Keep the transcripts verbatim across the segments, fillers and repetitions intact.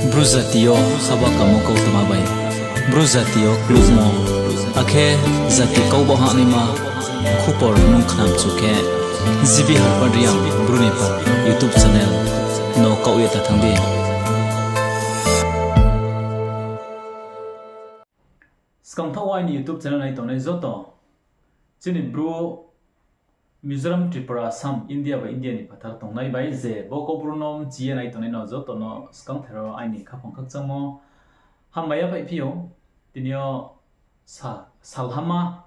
Bru jati yo haba kamo kautma bai, Bru jati yo klukmo, akhe jati kau ba hahnaima khupor nung khnamchu khe, G B Harpad Reang Bru ni pha YouTube channel no kaoh ye ta thanng di. Skang thaoh wo aini YouTube channel nai tongnai joto, chini Bru Mizoram, Tripura, Assam, India bai India ni phathar tongnai bai je bo Kaubru no mchi ye nai tongnai no joto no skang thero aini khaphang khakchangmo hambai yaphaih phi ou. Tini yo sa, salhama,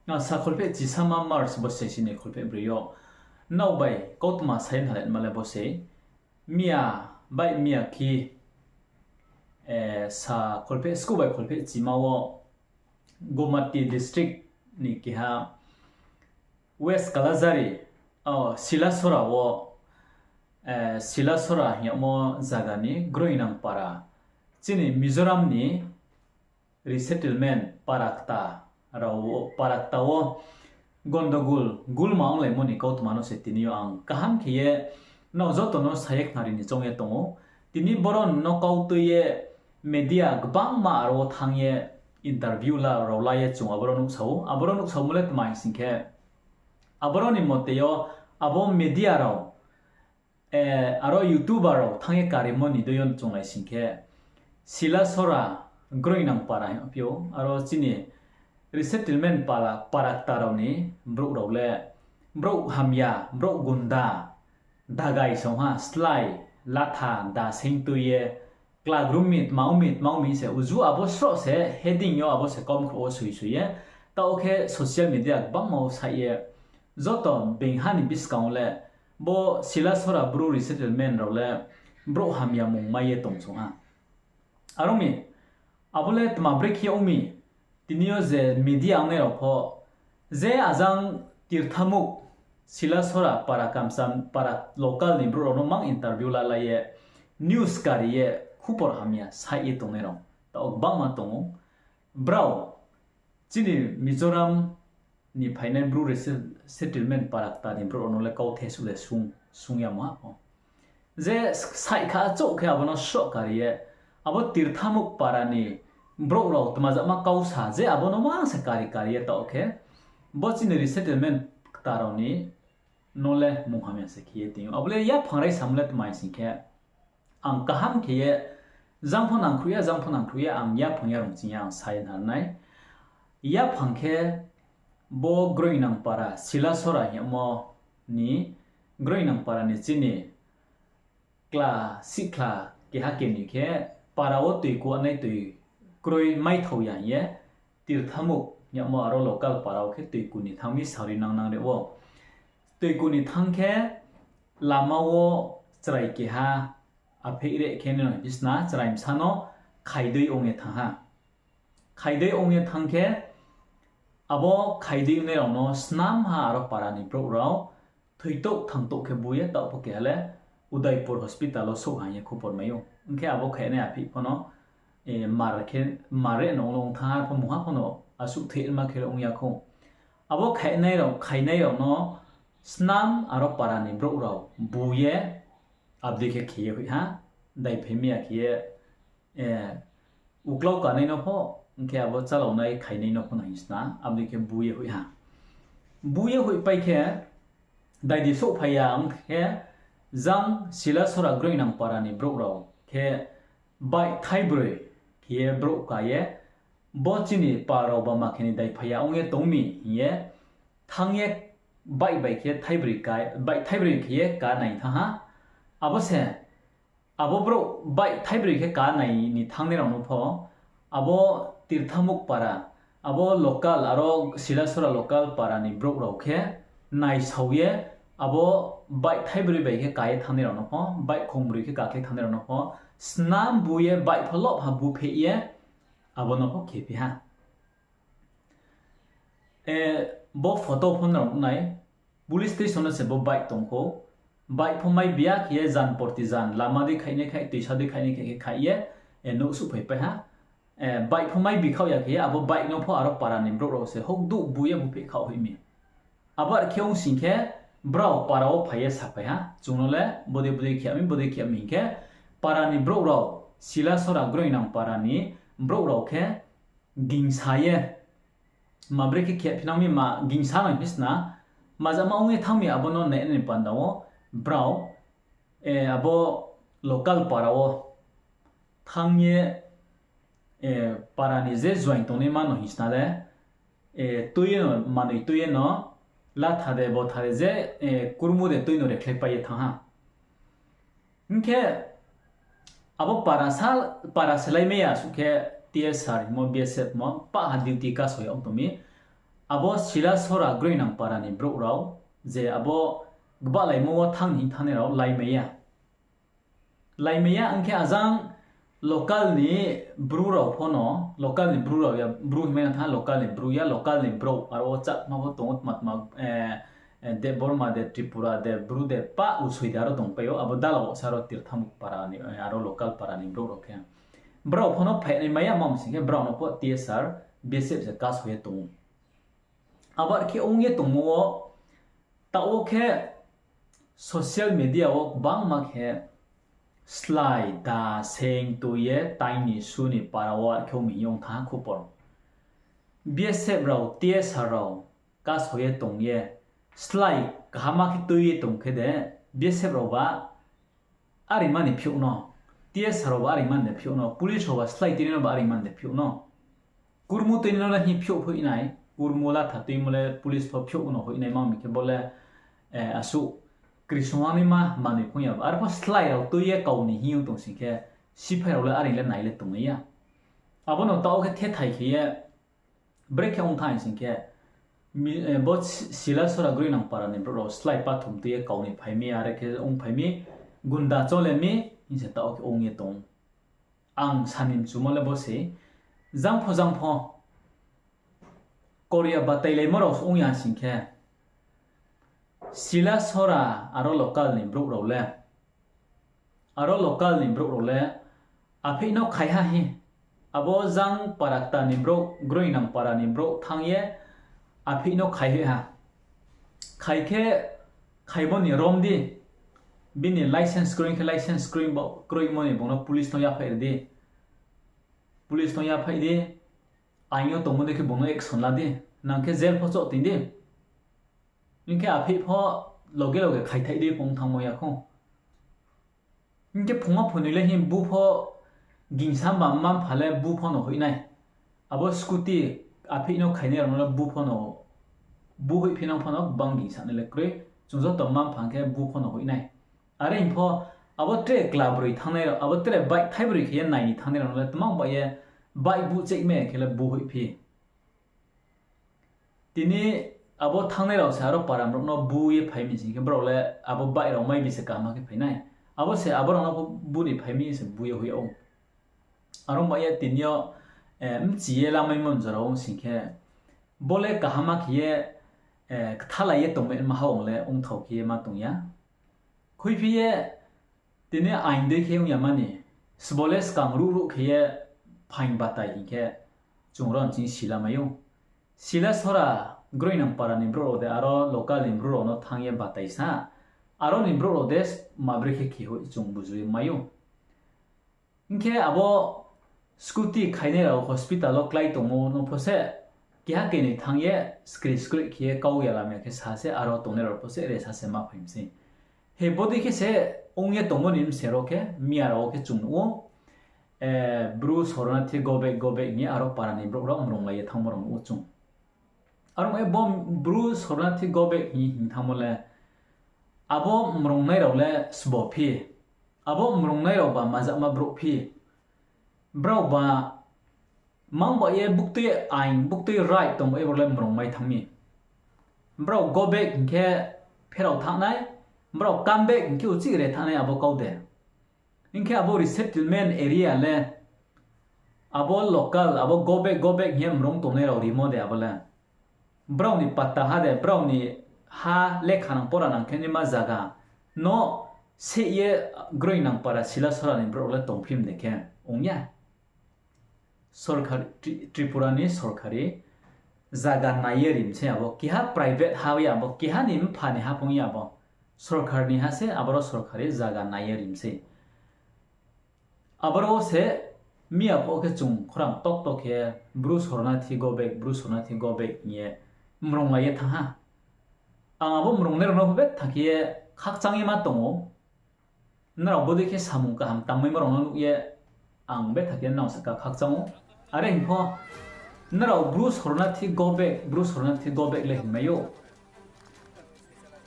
a, sa kholpheh chisama March bo sesini kholpheh broi yo nrao bai kautma sa ye nalai ma le bo se. Miya bai miya khe, eh, sa kholpheh, sku bai kholpheh chima wo Gomati district ni keha West Kalajhari, o, Silasora wo, eh, Silasora hing yagmo zaga ni Groinang para, chini Mizoram ni resettlement para kta rao, para kta wo gondogul gulma onglaimo ni kautma no se tini yo ang kaham khe ye nrao joto no sa ye khnari ni choung ye tong ou. Tini boro no kau tui ye media gbangma aro wo thanng ye interview la rao la ye chung aboro nuhsao ou. Aboro nuhsaomo le tma hing sing khe, aboro ni mote yo abo media rao, eh, aro YouTuber rao thanng ye karimo ni dei yo chunglai sing khe, Silasora Groinang para hing phi ou, aro chini resettlement para, para kta rao ni brouh rao le brouh hamya, brouh gunda, dagai song ha, slái, latha, da seing tui ye, kla grum mi, tma ong mi, tma ong mi se, uju abo sroh se, heading yo abo se komkhrouh wo soi soi ye, taoh khe social media gbangma wo saih ye, joto being ha ni buskang wo le, bo Silasora Bru resettlement rao le brouh hamya mung mai ye tong song ha. Are ong mi, abo le tma brekhe ong mi, tini yo je media ongnai rao pho, je ajang Tirthamuk, Silasora para kamcham, para local ni brouh rao no mang interview lalai ye, news kari ye, khupor hamya saih ye tongnai rao taoh gbangma tong ou. Brao chini Mizoram ni phainai Bru resettlement para kta ni brouh rao no le kauthai suh le sung, sung yamo ha pho. Je saih kha achouh khe abo no sroh kari ye, abo Tirthamuk para ni brouh rao tma jama kau sa je abo no mang se kari kari ye taoh khe, bo chini resettlement kta rao ni no le mung hamya se khe ye tong ou. Abo le yaphang rai samo le tma hing sing khe, ang kaham khe ye, jang pho nangkhruh ya, jang pho nangkhruh ya, ang yaphang yarung ching ye ang sa ye nang nai. Yaphang khe bo Groinang para, Silasora hingmo ni, Groinang para ni chini kla sihkhla keha keni khe para wo toi kuanai toi kroi maithao ya hing ye, Tirthamuk hingmo aro local para wo khe toi ku ni thanng mi sari nang nang re wo. Toi ku ni thanng khe lama wo chrai keha apheih re khe no bisna chrai bsa no khaidei ong ye thanng ha. Khaidei ong ye thanng khe abo khaidei ongnai rao no snam ha aro para ni brouh rao thoitouh thangtouh khe bu ye taoh pho keha le Udaipur hospital wo souh ha hing ye khupor mai ou. Ong khe abo khainai apheih pho no, eh, mar khe, mar re no ong thanng ha pho mungha pho no asuh thoima khe ong ya khou. Abo khainai rao, khainai rao no snam aro para ni brouh rao bu ye abdei khe khe ye hoih ha, daiphai mi ya khe ye, eh, uklau kanai no pho, ong khe abo chálaonai khainai no pho no hing sna, abdei khe bu ye hoih ha. Bu ye hoihpai khe, daidi souhphai ya ong khe, jang Silasora Groinang para ni brouh rao khe bike thaibroi khe ye brouh ka ye, bo chini pal rao bama khe ni daiphai ya ong ye tong mi hing ye, thanng ye bike bai khe thaibroi ka, bike thaibroi khe ye ka nai thanng ha. Abo se, abo brouh bike thaibroi khe ka nai ni thanngnai rao no pho, abo Tirthamuk para, abo local, aro Silasora local para ni brouh rao khe naisao ye, abo bike thaibroi bai khe ka ye thanngnai rao no pho, bike khongbroi khe ka khe thanngnai rao no pho, snam bu ye bike pho loh ha bu pheh ye, abo no pho khephi ha. Eh, bo photo pho nrao nai, police station no se bo bike tong khou. Bike pho mai bi ya khe ye jan porti jan, lama dei khainai khai, toisa dei khainai khai khe khai ye, eh, nouh suhphaipai ha. Eh, bike pho mai bi khaoh ya khe ye, abo bike no pho aro para ni brouh rao se houhduh bu ye bu pheh khaoh hoih mi. Abo are khe ong sing khe, brao para wo phai ye saphai ha, chung no le bodei bodei khe mi, bodei khe mi hing khe, para ni brouh rao, Silasora Groinang para ni brouh rao khe gingsa ye, ma bre khe khe phinang mi ma gingsa no hing sna, ma jama ong ye thanng mi abo no nai ni panda wo brao, abo local para wo thanng ye, para ni je join tongnaima no hing sna le, tui ye no, manoi tui ye no, latha de, botha de, je kurmu de tui no rekhlaipai ye thanng ha. Hing khe abo para sa, para se laimai ya suh khe T S R hingmo, B S F mo, pah ha duty kaso ye ong tong mi. Abo Silasora Groinang para ni brouh rao, je abo gbalaimo wo thanng ni hing thanngnai rao laimai ya. Laimai ya, hing khe ajang local ni bru rao pho no, local ni bru rao ya, bru hingmai na tha, local ni bru ya, local ni brouh, aro wo Chakma pho tong ou, tma tma, Debbarma de, Tripura de, bru de, pah Usoi de aro tongpai ou, abo dala wo se aro Tirthamuk para ni, aro local para ni brouh rao khe. Brao pho no phainai mai ya, ma sing khe brao no pho T S R, B S F se kaso ye tong ou. Abo are khe ong ye tongmo wo, taoh wo khe social media wo gbangma khe slái da seng tui ye taini su ni para wo are khe ong mi hing ye ong thanng ha khupor. B S F rao, T S R rao kaso ye tong ye, slái kaham khe tui ye tong khe de, B S F rao ba areingma ni phiouh no, T S R rao ba areingma ni phiouh no, police rao ba slái tuinai no ba areingma ni phiouh no. Kurmu tuinai no le hing phiouh hoih nai, kurmu latha tuimo le police pho phiouh no hoih nai, ma mi khe bo le, asuh krisung wangnaima manoi phung ya ba. Arpho slái rao tui ye kau ni hing ong tong sing khe, siphai rao le areing le nai le tongnai ya. Abo no taoh khe thethai khe ye, brekhe ong thanng sing khe, bo Silasora Groinang para ni brouh rao slái pathum tui ye kau ni phai mi, are khe ongphai mi, gunda chole mi hing se taoh khe ong ye tong. Ang sani mchumo le bo se, jang pho jang pho, koria batailaimo rao se ong ya sing khe, Silasora aro local ni brouh rao le, aro local ni brouh rao le, apheih no khai ha hi. Abo jang para kta ni brouh, Groinang para ni brouh thanng ye, apheih no khai hoih ha. Khai khe, khaimo ni rom di. Bini licence kroi khe licence kroi bo, kroimo ni bung no police no yaphaih ri di. Police no yaphaih di. Aing yo tongmo dei khe bung no action la di. Nang khe jail pho choh toing di. Hing khe apheih pho loge loge khaithaih di pho ong thanngmo ya khou. Hing khe phungma phunoi le hing bu pho gingsa ba mma-mpha le bu pho no hoih nai. Abo scooty apheih no khainai rao no le bu pho no, bu hoihphi nang pho no gbang gingsa nai le kroi. Chung joto mma-mpha khe bu pho no hoih nai. Are hing pho abo tre kla broi thanngnai rao, abo tre bike thai broi khe ye nai ni thanngnai rao no le tma ba ye bike bu chekmai khe le bu hoihphi. Tini abo thanngnai rao se aro para brouh no bu ye phai mi sing khe brao le abo bike rao mai bi se kaham khe phai nai. Abo se abo rao no pho bu ni phai mi se bu ye hoih ou. Aro ba ye tini yo, mchi ye lamaimo jora ong sing khe, bo le kaham khe ye, kthalai ye tongmai ma ha ong le ongthao khe ye ma tong ya. Khuiphi ye, tini aing dei khe ong ya mani, sbo le skang ruh ruh khe ye phaing batai hing khe, chung ro nching sila mai ou. Sila sora Groinang para ni brouh rao de aro local ni brouh rao no thanng ye batai sa, aro ni brouh rao de ma bre khe khe hoih chung bujui mai ou. Hing khe abo scooty khainai rao hospital wo klái tongmo no pho se, keha kenoi thanng ye skri skri khe ye kau ya lamya khe sa se, aro tongnai rao pho se re sa se ma phai mi sei. He bodei khe se ong ye tongmo ni bse rao khe, miya rao wo khe chung nuh ou, Bru Soronathi go back, go back hing ye aro para ni brouh rao mrunglai ye thanngmo rao nuh ou chung. Aro ong ye bo Bru Soronathi go back hing ye hing thanngmo le, abo mrungnai rao le sbo phi, abo mrungnai rao ba mazama brouh phi, brao ba mang ba ye buktui aing, buktui right tong ba ye brao le mrung mai thanng mi. Brao go back hing khe pherao thanng nai, brao come back hing khe uchih re thanng nai abo kau de. Hing khe abo resettlement area le, abo local, abo go back, go back hing ye mrung tongnai rao rimo de abo le. Brao ni patta ha de, brao ni ha lekha nang pora nang khe naima zaga no seih ye Groinang para Sila sora ni brouh le tongphim de khe ong ya. Sorkari, Tri-, Tripura ni sorkari zaga nai ye rim sei abo, keha private ha ya abo, keha ni mpha ni ha pho ong ya abo, sorkar ni ha se, aboro sorkari zaga nai ye rim sei. Aboro wo se miya pho khe chung khorang tokto khe Bru Sornathi go back, Bru Sornathi go back hing ye mrunglai ye thanng ha. Ang abo mrungnai rao no pho betha khe ye khakchang ye ma tong ou. Nrao bodei khe samung kaham tangmaimo rao no nuh ye ang betha khe nrao saka khakchang ou. Are hing pho, nrao Bru Sornathi go back, Bru Sornathi go back le hingmai ou.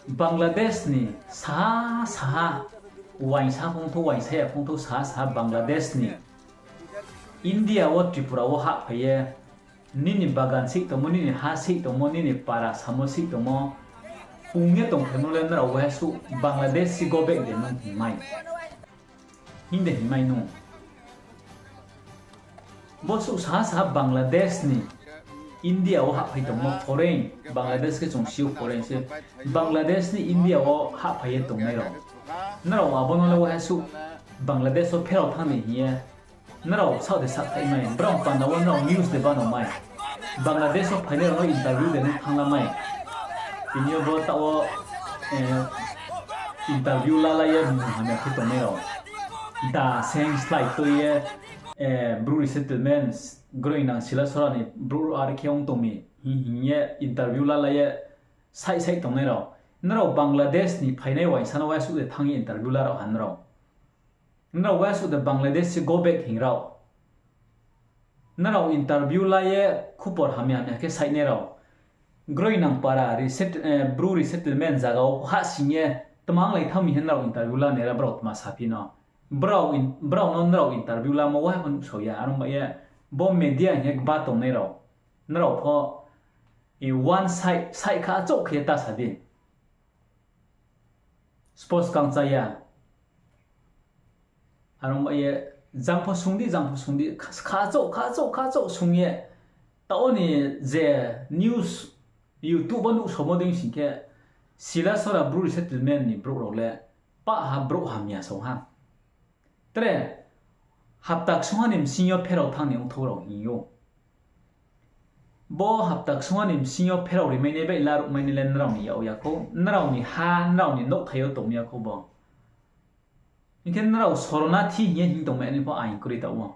Bangladesh ni saha saha, uaingsa phungthou, uaingsa ya phungthou, saha saha Bangladesh ni India wo Tripura wo hahphai ye, nini bagan seih tongmo, nini ha seih tongmo, nini para samo seih tongmo, pung ye tongphaimo le nrao waha suh Bangladesh si go back de nung hingmai. Hing de hingmai nung. Bo suh saha saha Bangladesh ni India wo hahphai tongmo foreign, Bangladesh khe chung si ou foreign se, Bangladesh ni India wo hahphai ye tongnai rao. Nrao abo no le waha suh Bangladesh wo pherao thanng ni hing ye nrao saoh de sakhaih mai, brao panda wo nrao news de bano mai. Bangladesh wo phainai rao no interview de nung thanngla mai. Tini yo bo taoh wo, eh, interview lalai ye mung hamya khe tongnai rao. Da seng slái tui ye, eh, Bru resettlement, groingnang Silasora ni Bru are khe ong tong mi, hing hing ye interview lalai ye saih saih tongnai rao. Nrao Bangladesh ni phainai uaingsa no waha suh de thanng ye interview la rao ha nrao. Nrao waha suh de Bangladesh si go back hing rao. Nrao interview la ye khupor hamya hamya khe saihnai rao. Groingnang para reset-, eh, Bru resettlement zaga wo hahsing ye tma onglai thanng mi hing nrao interview lanai ra brao tma saphi no. Brao in-, brao no nrao interview lamo waha pho nuhsao ya. Are ong ba ye bo media hing ye kba tongnai rao. Nrao pho, eh, one side, side kha achouh khe ta sa di. Sports kang cha ya. Are ong ba ye, jang pho sung di, jang pho sung di, kha, kha achouh, kha achouh, kha achouh sung ye. Taoh ni je news, YouTube wo nuhsaomo dei sing khe, Silasora Bru resettlement ni brouh rao le, pah ha brouh hamya song ha. Tre, hapta ksungha ni bsing yo pherao thanng ni ongthou rao hing ou. Bo hapta ksungha ni bsing yo pherao rimainai bai laruhmainai le nrao ni yak ya khou, nrao ni ha, nrao ni nouhthai yo tongmai ya khou bo. Hing khe nrao Sornathi hing ye hing tongmai ni pho aing kroi taoh wo.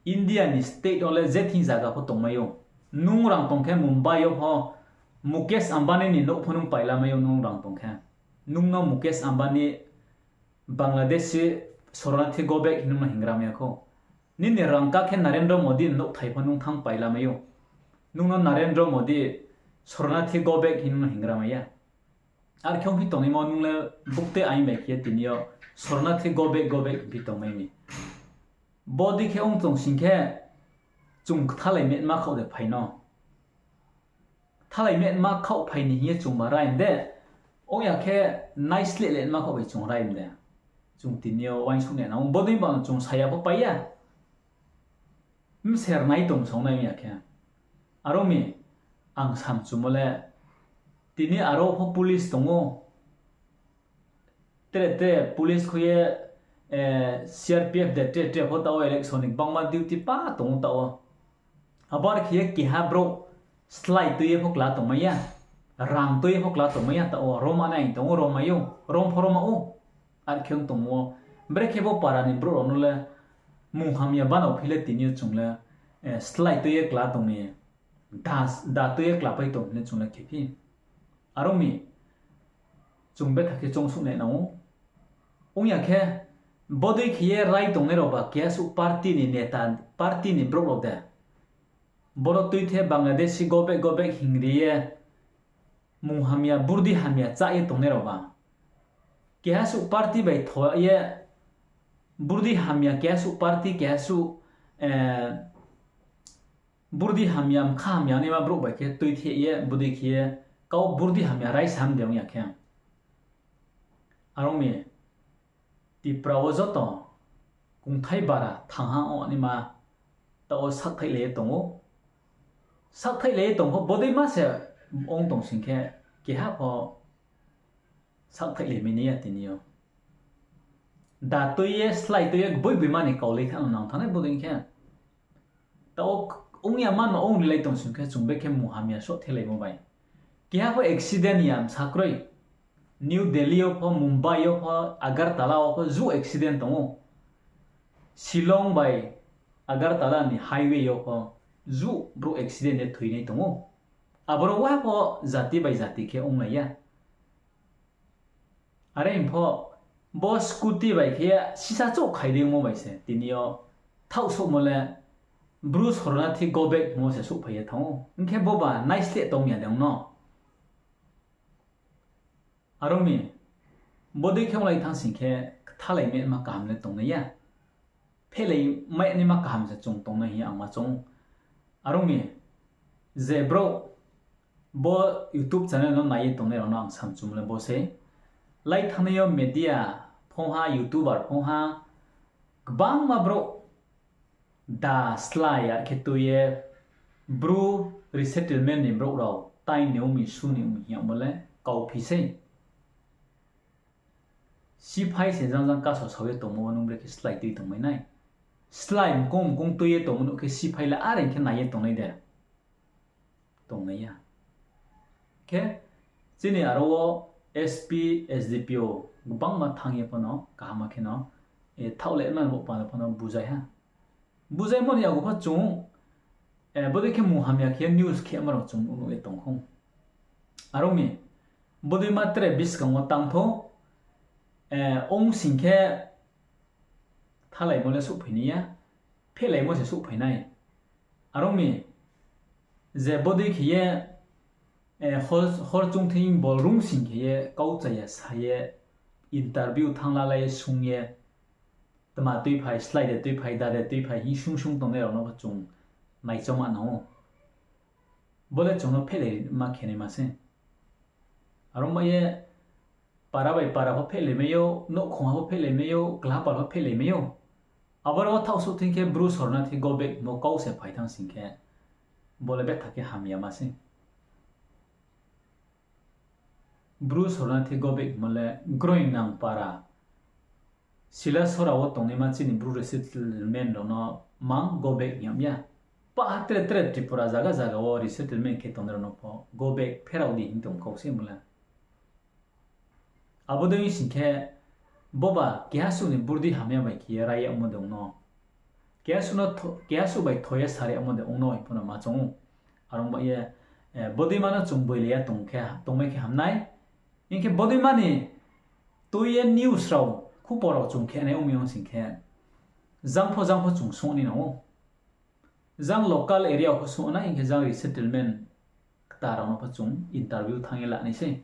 India ni state wo le je thing zaga pho tongmai ou. Nung rang tong khe Mumbai yo pho Mukesh Ambani ni nouh pho nung pailamai ou nung rang tong khe. Nung no Mukesh Ambani Bangladesh si Sornathi go back hing nung no hingramai ya khou. Nini rang ka khe Narendra Modi ni nouhthai pho nung thanng pailamai ou. Nung no Narendra Modi Sornathi go back hing nung no hingramai ya. Are khe ongphi tongnaimo nung le buktui aing bai khe tini yo Sornathi go back, go back hingphi tongmai mi. Bodei khe ong tong sing khe chung kthalai metma khaoh de phai no. Kthalai metma khaoh phai ni hing ye chung ba raim de. Ong ya khe naisleh le ma khaoh bai chung raim de. Chung tini yo uaingsouh nai nang ou. Bodei bano chung saya pho pai ya. Mser nai tong song nai ong ya khe. Aro mi, ang samchumo le, tini aro pho police tong ou. Tre tre police khui ye, eh, C R P F de tre tre pho taoh wo election ni gbangma duty pa tong ou taoh wo. Abo are khe ye keha brouh slái tui ye pho kla tongmai ya. Rang tui ye pho kla tongmai ya taoh wo. Rom anai tong ou, rom mai ou, rom pho rom ma ou. Are khe ong tongmo wo. Brekhe bo para ni brouh rao no le mung hamya bana phi le tini yo chung le, eh, slái tui ye kla tong mi. Da, da tui ye klapai tong hing le chung le khe phi. Aro mi, chung betha khe choungsouh nai nang ou. Ong ya khe, bodei khe ye rai tongnai rao ba keha suh party ni neta, party ni brouh rao de. Boro tuithe Bangladesh si go back, go back hingri ye, mung hamya, burdi hamya chá ye tongnai rao ba. Keha suh party bai tho ye, burdi hamya, keha suh party, keha suh, eh, burdi hamya, mkha hamya naima brouh bai khe tuithe ye, bodei khe ye, kau burdi hamya raisa ham de ong ya khe. Are ong mi, Tipra wo joto kongthai bara thangha ong naima taoh wo sakthaihlai ye tong ou. Sakthaihlai ye tong pho bodei ma se ong tong sing khe keha pho sakthaihlai mai nai ya tini yo. Da tui ye, slái tui ye, gboi gboi ma ni kaulai thanng no nang thanng nai bodei khe. Taoh ong ya ma no ong rilai tong sing khe chung bekhe mung hamya soh thelaimo bai. Keha pho accident ya msa kroi. New Delhi yo pho, Mumbai yo pho, Agartala wo pho ju accident tong ou. Shillong bai Agartala ni highway yo pho juh brouh accident ye thoinai tong ou. Aboro wa pho jati bai jati khe onglai ya. Are hing pho, bo scooty bai khe sisa chouh khai dei ongmo bai se tini yo thaohsouhmo le Bru sornathi go back hingmo se souhphai ye thanng ou. Hing khe bo ba naisleh tong ya de ong no. Are ong mi, bodei khe onglai thanng sing khe kthalai ma kaham le tongnai ya. Phehlai ma ni ma kaham se chung tongnai hing ye ang ma choung ou. Are ong mi, je brouh bo YouTube channel no nai ye tongnai rao no ang samchum le bo sei. Lai thanngnai yo media phongha, YouTuber phongha, gbangma brouh da slái ya khe tui ye Bru resettlement ni brouh rao tai ni ong mi, su ni ong mi hing yagmo le kauphi sei. Siphai se jang jang kaso sao ye tongmo wo nung bre khe slái tui tongmai nai? Slái mkong mkong tui ye tongmo nuh khe siphai le are khe nai ye tongnai de? Tongnai ya. Khe chini aro wo SP, SDPO gbangma thanng ye pho no kaham khe no, thaoh le ma bo panda pho no buzai ha. Buzaimo ni yago pho chung, bodei khe mung hamya khe news khe ma rao chung nuh ye tong khou. Are ong mi, bodei ma tre buskang wo tang thou, ong sing khe thalaimo le souhphai nai ya, phehlaimo se souhphai nai. Are ong mi, je bodei khe ye, hor, hor chung thing bol rung sing khe ye kau chaya sa ye, interview thanng lalai ye sung ye, tma tuiphai, slái de tuiphai, da de tuiphai hing sung sung tongnai rao no pho chung naichoma nang ou. Bo le chung no phehlai ma khe naima se. Are ong ba ye para bai para pho phehlai mai ou, nouhkhong ha pho phehlai mai ou, klapal pho phehlai mai ou. Aboro wo thaohsouh thing khe Bru sornathi go back hingmo kau se phai thanng sing khe, bo le betha khe hamyama se. Bru sornathi go back hingmo le groingnang para, Silasora wo tongnaima chini Bru resettlement rao no mang go back hing yag ya. Paha tre tre Tripura zaga zaga wo resettlement khe tongnai rao no pho go back pherao di hing tong kau se mo le. Abo dei sing khe, boba keha suh ni burdi hamya bai khe ye rai yagmo de ong no. Keha suh no tho-, keha suh bai thoi ye sari yagmo de ong no hing pho no ma choung ou. Are ong ba ye, bodeima no chung boilai ya tong khe, tongmai khe ham nai. Hing khe bodeima ni tui ye news rao, khupor rao chung khe nai ong mi ong sing khe, jang pho jang pho chung sung ni nang ou. Jang local area pho sung nai, hing khe jang resettlement kta rao no pho chung interview thanng ye la nai sei.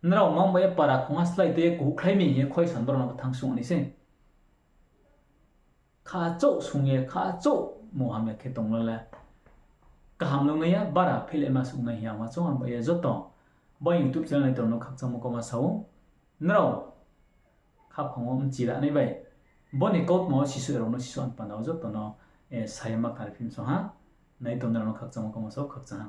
Nrao mang bai ye para khongha slái tui ye kuhkhlai mi hing ye khoi san brao no pho thanng sung nai sei. Khachouh sung ye, khachouh munghamya khe tongmo le kaham nung nai ya, bara phehlai ma sung nai hing ye ang ma choung, ang bai ye joto bo YouTube channel nai tong rao no khakchangmo kauma sa ou. Nrao khaphang wo mchi la nai bai, bo ni kautma wo sisu rao no sisu ang panda wo joto no, sa ye ma khnari phim song ha. Nai tong rao no khakchangmo kauma sa ou, khakchang ha.